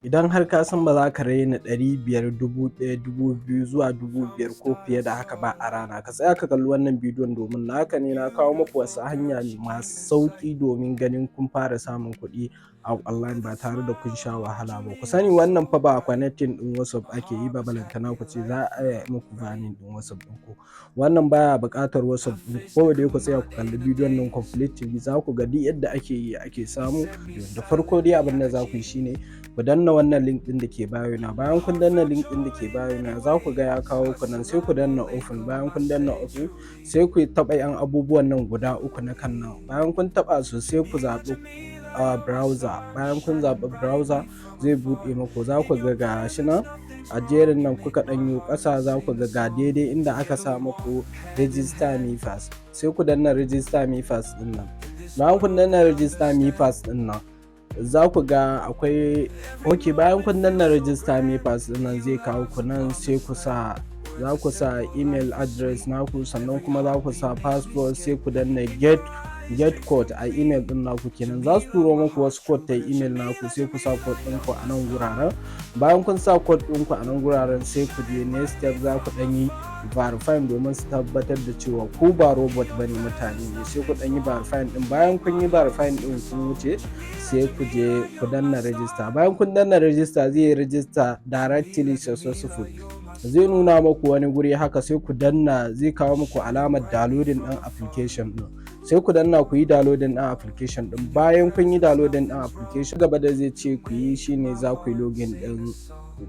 Idan har ka san ba za ka raina 500, 1000, 2000 zuwa 5000 ko fiye da haka ba a rana, ka tsaya ka kalli wannan bidiyon, domin naka ne. Na kawo muku wasu hanya masu sauƙi domin ganin kun fara samun kuɗi a online ba tare da kun sha wahala ba. Ku sani, wannan fa ba connecting ɗin WhatsApp ake yi ba, balantana ku ce za a yi muku banning ɗin WhatsApp ɗinku. Wannan baya buƙatar WhatsApp ɗinku. Kawai dai ku tsaya ku kalli bidiyon nan completely, za ku ga duk yadda ake yi ake samu. Da farko dai, abin da za ku yi shine ku danna wannan link ɗin da ke bio na. Bayan kun danna link ɗin da ke bio na, za ku ga ya kawo ku nan, sai ku danna open. Bayan kun danna open, sai ku taɓa 'yan abubuwan nan guda uku na kan nan. Bayan kun taɓa su, sai ku zaɓi browser. Bayan kun zaɓi browser, zai buɗe muku. Za ku ga gashi nan a jerin nan. Kuka ɗan yo ƙasa, za ku ga ga daidai inda aka sa muku "Register me first". Sai ku danna "Register me first" ɗin nan. Bayan kun danna "Register me first" ɗin nan, za ku ga akwai, ok, bayan kun danna "Register me first" ɗin nan, zai kawo ku nan. Sai ku sa, za ku sa email address naku, sannan kuma za ku sa password. Sai ku danna get code a email din naku kenan. Za su turo muku wasu code ta email naku, sai ku sa code ɗinku a nan guraren. Bayan kun sa code ɗinku a nan guraren, sai ku je next step. Za ku ɗan yi verifying domin su tabbatar da cewa ku ba robot bane, mutane ne. Sai ku ɗan yi verifying ɗin. Bayan kun yi verifying ɗin, kun wuce, sai ku je ku danna register. Bayan kun danna register, zai yi register directly successful. Zai nuna muku wani guri haka, sai ku danna. Zai kawo muku alamar downloading ɗin application ɗin. Sai ku danna ku yi downloading ɗin application ɗin. Bayan kun yi downloading ɗin application, gaba da zai ce ku yi shine za ku yi login ɗin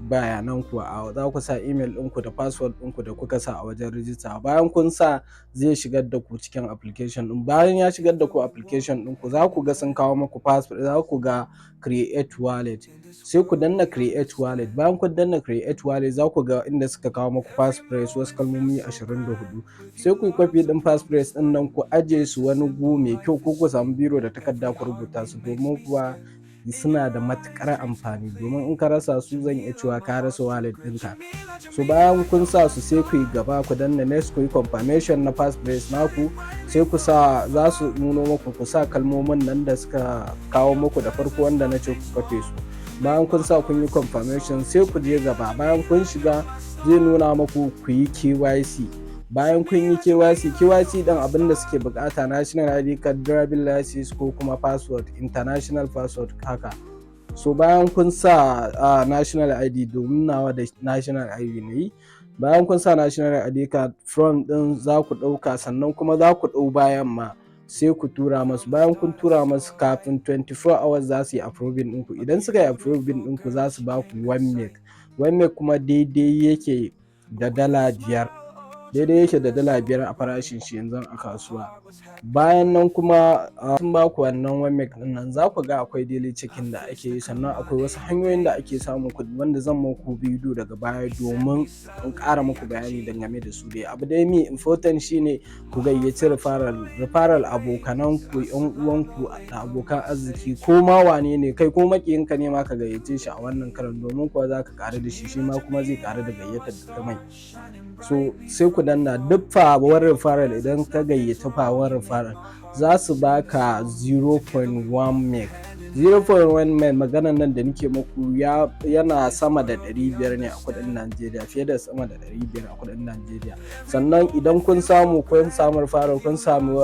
bayanan ku a za ku sa email ɗinku da password ɗinku da kuka sa a wajen rijista. Bayan kun sa, zai shigar da ku cikin application ɗin. Bayan ya shigar da ku application ɗinku, za ku ga sun kawo muku password, za ku ga "Create wallet". Sai ku danna "Create wallet". Bayan kun danna "Create wallet", za ku ga inda suka kawo muku passphrase, wasu kalmomi 24. Sai ku yi copy ɗin passphrase ɗin nan, ku ajiye su wani gu mai kyau, ko ku samu biro da takarda ku rubuta su, domin kuwa suna da matuƙar amfani, domin in ka rasa su, zan iya cewa ka rasa wallet ɗinka. So bayan kun sa su, sai ku yi gaba, ku danna next, ku yi confirmation na passphrase naku. Sai ku sa, za su nuno muku ku sa kalmomin nan da suka kawo muku da farko, wanda na ce ku kwafe su. Bayan kun sa, kun yi confirmation, sai ku je gaba. Bayan kun shiga, zai nuna muku ku yi KYC. Bayan kun yi KYC, KYC ɗin, abin da suke bukata national ID card, driving license ko kuma passport, international passport haka. So bayan kun sa national ID, domin nawa da national ID ne yi, bayan kun sa national ID card, front ɗin za ku ɗauka, sannan kuma za ku ɗau bayan ma, sai ku tura masu. Bayan kun tura masu, kafin 24 hours za su yi approving ɗinku. Idan suka yi approving ɗinku, za su ba ku 1 meg. 1 meg kuma daidai yake da $5, daidai yake da $5 a farashin shi yanzu a kasuwa. Bayan nan kuma sun ba ku wannan 1 meg ɗin nan, za ku ga akwai daily checking da ake yi, sannan akwai wasu hanyoyin da ake samun kuɗi wanda zan muku bidiyo daga baya domin in ƙara muku bayani dangane da su. Dai abu dai mai important shine ku gayyaci referral, referral, abokanan ku, yan uwanku da abokan arziki, ko ma wane ne kai, ko makiyinka ne ma, ka gayyace shi a wannan karan, domin kuwa za ka ƙaru da shi, shi ma kuma zai ƙaru da gayyatar da ka mai. So sai ku danna. Duk per referral, idan ka gayyaci per referral, za su baka 0.1 meg. 0.1 meg, maganan nan da nake muku, yana sama da 500 ne a kudin Najeriya, fiye da sama da 500 a kudin Najeriya. Sannan idan kun samu, kun samu referral, kun samu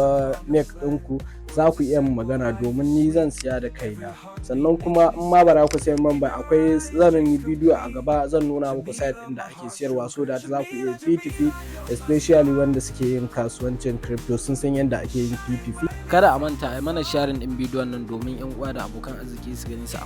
meg ɗinku, za ku iya magana, domin ni zan siya da kaina. Sannan kuma in ma bara ku sayan man ba, akwai, zan yi bidiyo a gaba, zan nuna muku site ɗin da ake siyarwa, so da za ku iya P2P, especially wanda suke yin kasuwancin crypto sun san yadda ake yin P2P. Kada a manta a mana sharing ɗin bidiyon nan domin 'yan uwa da abokan arziki su gani su.